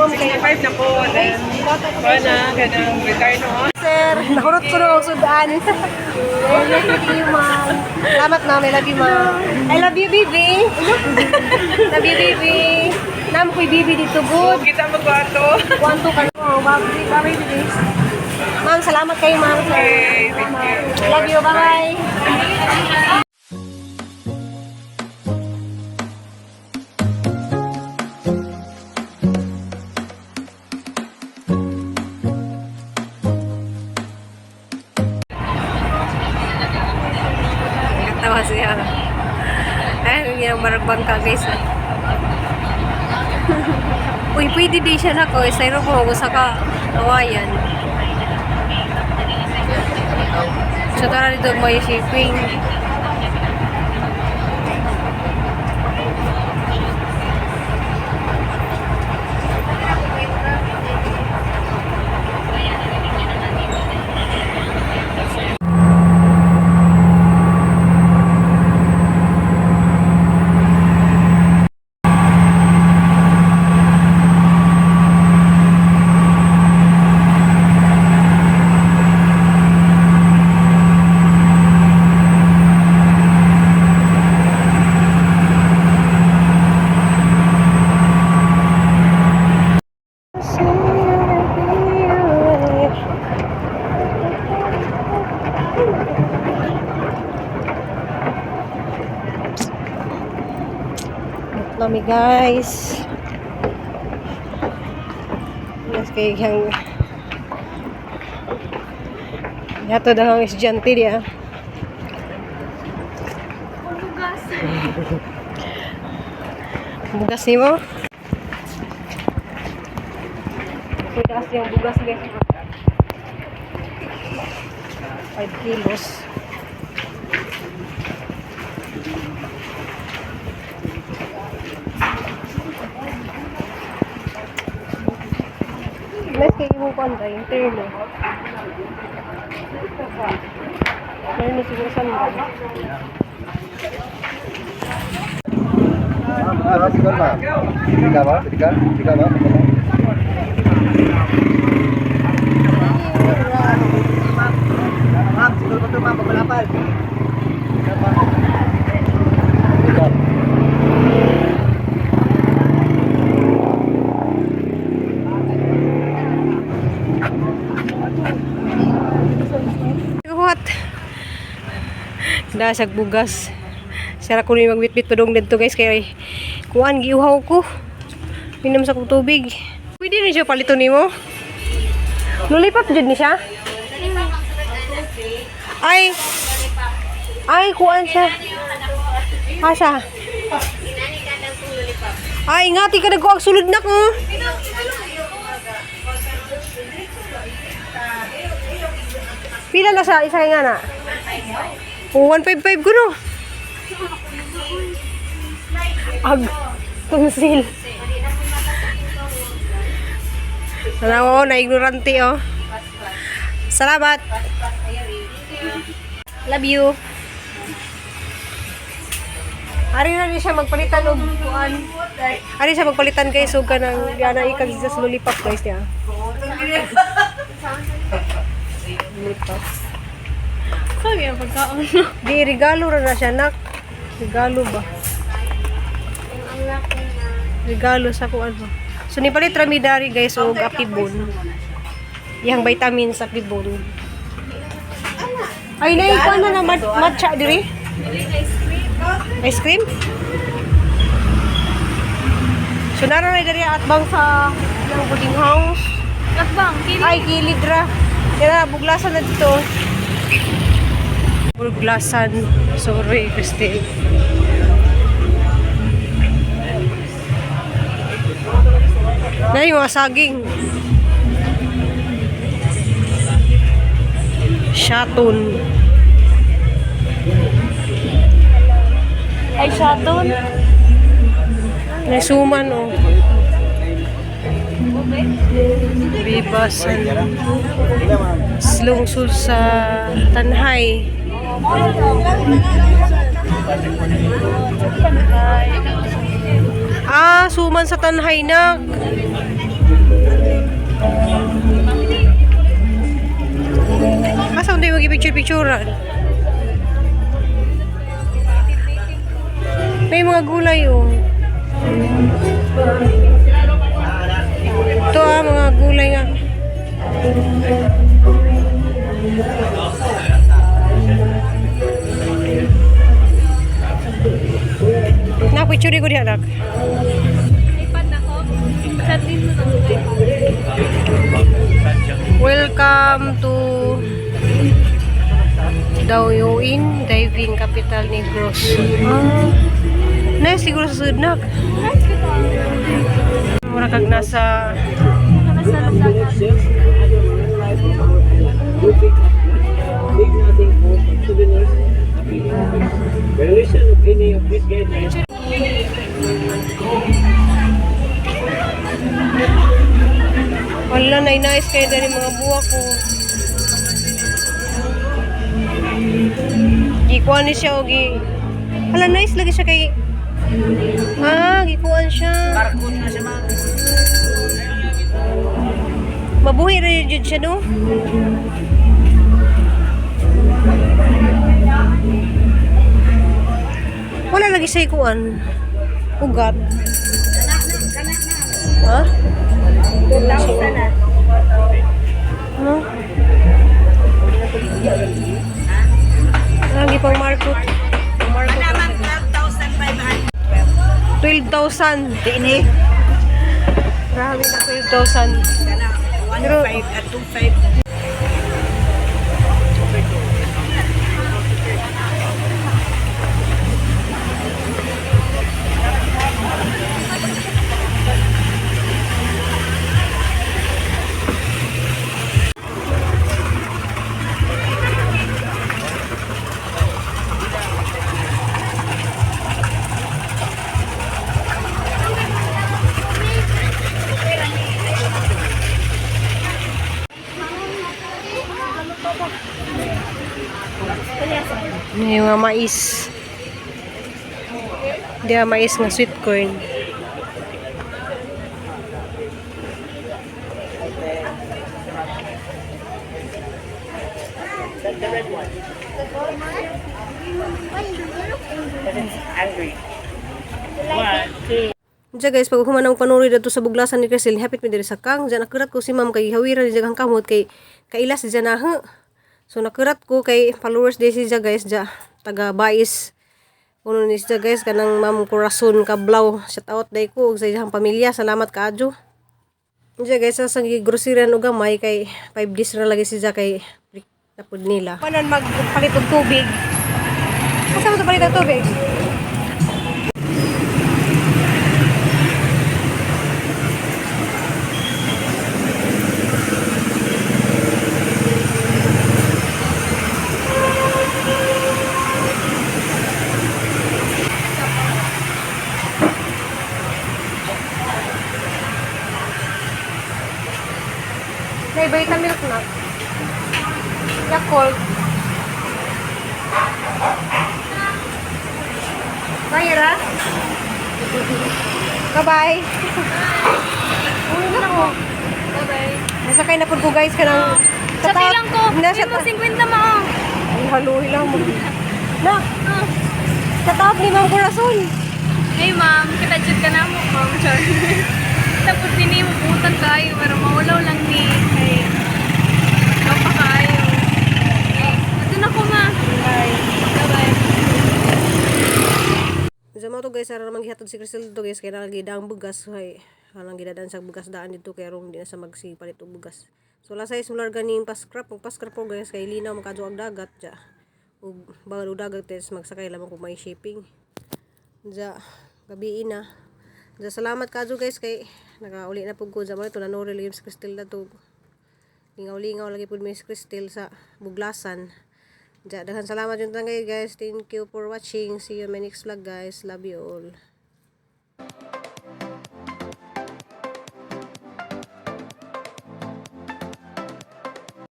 ma'am kay 65 na po. Then, kuha na, ganang retire no. Sir, nakurot ko na ang sudan. Nice meeting you, ma'am. Salamat, ma'am. I love you, ma'am. I love you, baby. Love you, baby. Nam ko'y baby dito, good. Kita mo ko ato. One, two, ka. Oh, bye, bye, baby. Ma'am, salamat kayo, ma'am. Okay, thank you. Love you, bye-bye. Katawa siya. Ay, yung marag bangka, guys. Ah. Uy, pwede din siya na ko. Styrofoam ako sa ka kawayan. So tara dito may shipping. Nami, guys. Mas kay hang Yato daw ang estudyante niya. Bugas. Bugas nimo? Pwede kasi yung bugas, guys. 5 kilos. Mas kay imong kuan ba yung terno? Terno siguro sa mga. Ah, siguro ma'am. Tiga ba? Tiga? Tiga ba? Ma'am, siguro ba ito ma'am? Pagmalapal. Tiga. What? Dasag bugas. Sara ko ni magbitbit pa dong dito, guys, kay kuan giuhaw ko. Minom sa kong tubig. Pwede rin siya palito nimo. Lulipap jud ni siya. Ay. Ay, kuan siya. Asa? Ay, ngati ka nagkuag sulod na ko. Pila na sa isa nga na? Oh, 155 ko no. Ag, tungsil. Tanawa ko, na ignorante oh. Salamat. Love you. Ari na rin siya magpalitan og kuan. Ari siya magpalitan, guys, og kanang yana ikag sa lollipop, guys, niya. Lollipop. Sabi ang pagkaon. Di regalo ra na siya, nak. Regalo ba? Regalo sa kuan ba? So nipalit ra mi dari, guys, og apibon. Yang vitamins apibon. Ay, nay kuan na na matcha diri. Ice cream? So nara na diri at bang sa ng boarding house. Katbang, kili. Ay, gilid ra. Kaya buglasan na dito. Buglasan. Sorry, Christine. Na yung mga saging. Shaton. Ay, shaton. May suman, oh. Bibasan. Lungsod sa Tanhay. Ah, suman sa Tanhay na. Picture-picturean. May mga gulay oh. Ito ah, mga gulay nga. Na, picture ko diha, nak. iPad na ko. Chat din mo ng iPad. Welcome to Dawyuin, diving capital Negros. Ah, na siguro sa sudnak. Nice kita. Mura kag nasa Nasa dagat. Violation of any of these guidelines. Wala na nice kayo dali mga buwak ko. Gikuan ni siya og gi. Hala, nice lagi siya kay. Ah, gikuan siya. Barcode na siya, ma'am. Mabuhi ra jud siya, no? Wala lagi siya ikuan. Ugat. Ha? No? Lagi pang markot. Markot. 12,000. Dini. Grabe na 12,000. Pero 1.5 at 2.5. May mga mais. Di ba mais nga sweet corn. Angry. Diya guys, pag human ang panuri dito sa buglasan ni Cecil, hapit mi diri sa kang. Diyan nakurat ko si ma'am kay hawira ni jagang kamot kay kailas diyan na ha. So nakurat ko kay followers day si siya guys, diya taga Bais. Kuno ni siya guys kanang ma'am Corazon Kablaw. Shout out day ko ug sa iyang pamilya. Salamat kaadyo. Diya guys, sa grocery og gamay kay 5 days ra lagi siya kay napud nila. Panon magpalit og tubig. Asa mo to palit og tubig? May Vitamilk na. Yakult. Bye, Ra. Bye-bye. Uwi na ko. Bye-bye. Nasakay na po ko guys ka ng... Sa lang ko. Nasa Hindi mo 50 mo. Ay, haluhi lang mo. Na! Sa taot ni Ma'am Corazon. Hey ma'am, kita chat ka na mo, ma'am. Char. Tapos din mo butan tayo pero maulaw lang ni kay pa kayo. Okay. Ito na ko ma. Bye. Bye-bye. Diyan to guys, ara naman gihatod si Crisel dito guys, kaya nalagi daang bugas kay halang gidadaan sa bugas daan dito kay rong di na sa magsipalit og bugas. So lasa is mular ganing paskrap, ug paskrap po guys kay linaw makadyo ang dagat ja. Ug bago og dagat is magsakay lamang kung may shipping. Ja, gabi na. Ja, salamat kadyo guys kay nakauli na pug ko ja mo ito nanori lagi si Cristel na to. Lingaw-lingaw lagi pud mi si Cristel sa buglasan. Ja, daghan salamat yung tangay guys. Thank you for watching. See you in my next vlog guys. Love you all.